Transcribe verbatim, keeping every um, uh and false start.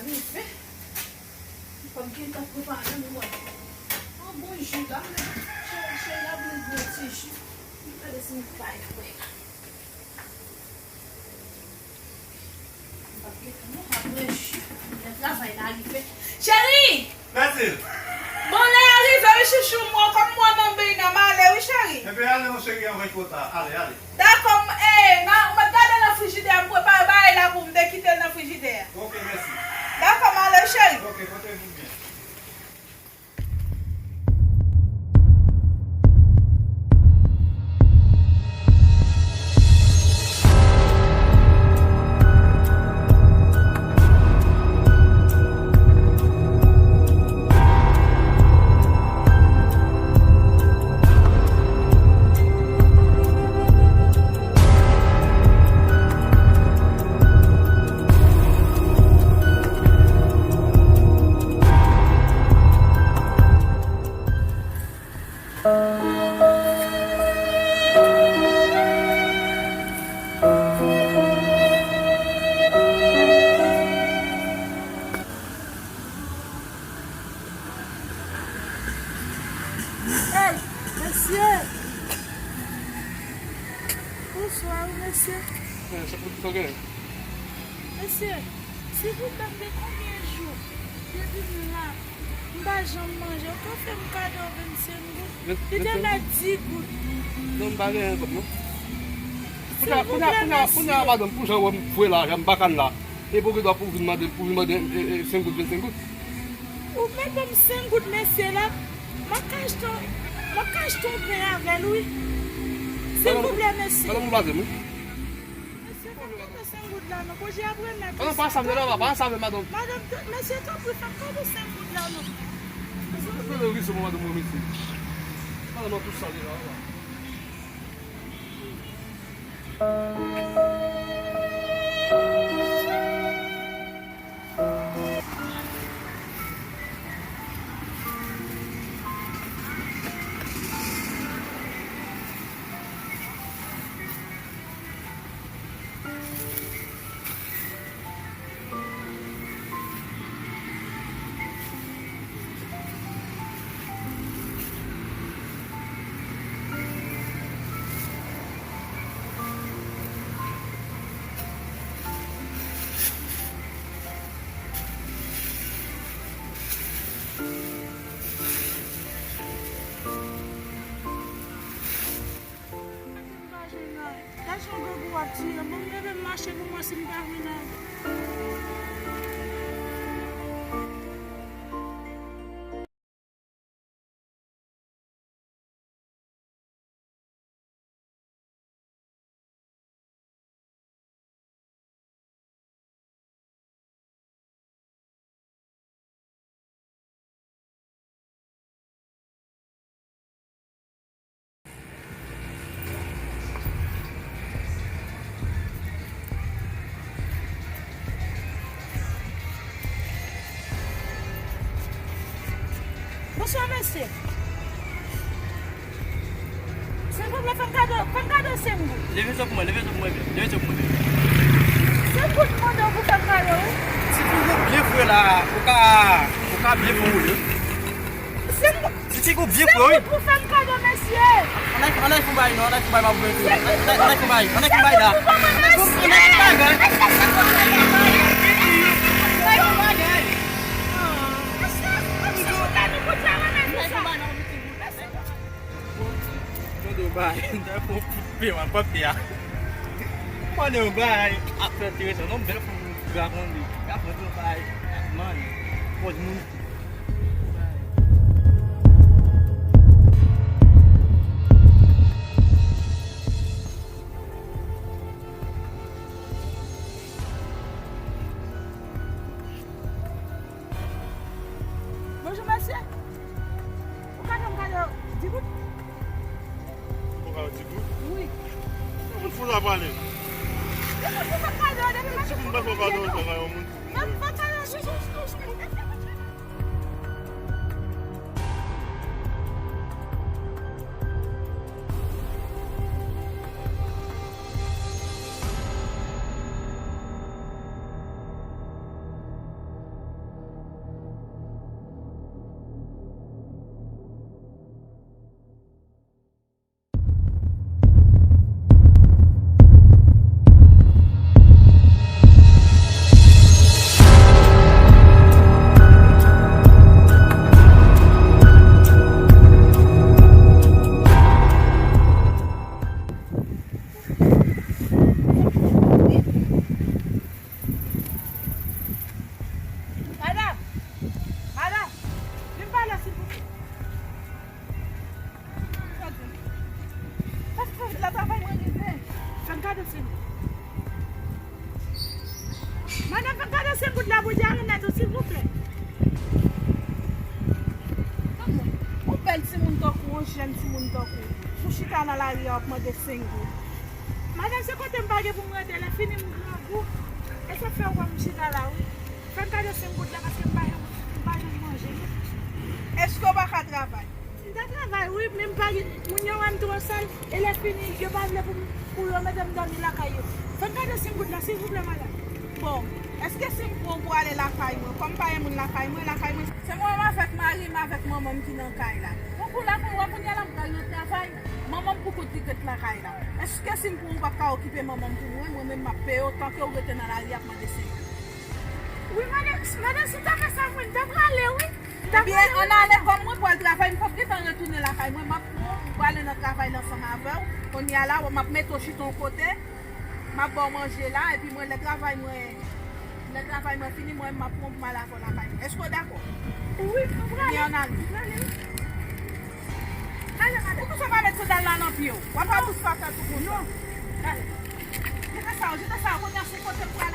Rive. Fò m gentan prepare m mwen. An bon ji la, men cheri, cheri la vle bwè ti ji. M gade si m bay frè la. M ap gentan mwen ap bwè ji. Lè travay la rive. Cheri! Mèsi. Bon, lè a rive, wi, chouchou m, mwen, kòm mwen nan beny nan, m ale, wi, cheri. Enben, ale, non, cheri, anvan l twò ta. Ale, ale. Dakò, m, e, m a, m ap gade nan frijidè a, m prepare bagay la pou m te kite l nan frijidè a. Ok, mèsi. Dakò, m ale, cheri. Ok, pote vou byen. Hey, mesye! Bonswa, wi, mesye. Eh, sa pou sa gen? Mesye, silvouplè, m gen konbyen jou depi m la, m pa janm manje. Ou ka fè m kado vennsenk goud? Li te la dis goud. Non, m pa gen kòb, non. Kounya, kounya, kounya, kounya, madanm, pou jan w wè m fre la, jan m bakan la. E pou ki dwa pou vin mande, pou vin mande, e, e, senk goud, vennsenk goud? Ou mèt ban m senk goud, mesye la. Mwen ka achte, mwen ka achte yon pen avè l, wi. Silvouplè, mesye. Madanm, ou blaze m, wi. Mesye, pa kite senk goud la, non. Konje ap remèt ou. Non, pa sa vle, non, pa sa vle, madanm. Madanm, mesye, tanpri, fè m kado senk goud la, non. Mesye, fè rezon, madanm, mwen, mesye. Madanm, an tou sa deja, la. Gad yon grangou w ap tiye m. Bon, m leve m mache pou mwen si m pa jwenn avè w. Bonswa, mesye. Silvouplè, fè m kado, fè m kado senk goud. Leve zo pou mwen, leve zo pou mwen, leve zo pou mwen. Senk goud m mande w pou fè m kado, wi. Si figi w byen fre la, ou ka, ou ka byen fè woule. Senk goud. Si figi w byen fre, wi. Senk goud pou fè m kado, mesye. Ann al, ann al fè yon bagay non, ann al fè yon bagay, m ap ouvè yon bagay. Ann al fè yon bagay, ann al fè yon bagay la. Ann al fè yon bagay. Ann al fè yon bagay. Mesye, mesye, nou koute a remèt ou sa. Mesye. Mande w bay, m ta fè yon kout pye, w ap pye a. Mande w bay, ap fè enteresan. Non, bèl fanm, gra konn li. Gra konn li, bay, man. Pòz moun. Bonjou, mesye. Ou ka fè m kado dis goud? Ou ka di goud? Wi. Sa moun fou la pale? Depi pou fè kado, depi pa fè kado, depi pa fè kado, depi pa fè kado. Senk goud la pou di a remèt ou, silvouplè. Yon bèl timoun tankou, yon jèn timoun tankou, pou chita nan lari a, w ap mande senk goud. Madanm, se kote m pa gen pou m rete, lè fini m grangou. E sa fè w wè m chita la, wi. Fè m gade senk goud la, paske m pa janm, m pa janm manje, non. Èske w pa ka travay? M ta travay, wi, men m pa gen, moun yo wè m twò sèl, e lè fini, yo pa vle pou m, pou yo mete m dòmi lakay yo. Fè m gade senk goud la, silvouplè, madanm. Bon, èske si m pran w pou ale lakay mwen, kòm pa gen moun lakay mwen, lakay mwen, se mwen menm avèk mari m, avèk manman m ki nan kay la. Bon, pou la, pou wè kounye a la, m pral nan travay, manman m pou kont li ret lakay la. Èske si m pran w, ou p ap ka okipe manman m pou mwen, mwen menm m ap peye w, tanke w rete nan lari ap mande senk goud? Wi, madanm, madanm, si w ta fè sa pou mwen, m ta prale, wi. M ta Ebyen, prale, wi, ann ale, madanm. Kòm mwen pral travay, m p ap gentan retounen lakay mwen, m ap pran w, m prale nan travay la ansanm avè w. Kounye a la, m ap mete w chita yon kote, m ap ba w manje la, epi mwen, lè travay mwen, lè travay mwen fini, mwen, m ap pran w pou m al avè w lakay mwen. Èske w dakò? Wi, m prale. Ebyen, ann ale. M prale, wi. Ale, madanm. Poukisa w pa met sandal la nan pye w? W ap pa bous pa tèt ou konsa. Non. Ale. Jete sa, jete sa, kounye a se kote m pral.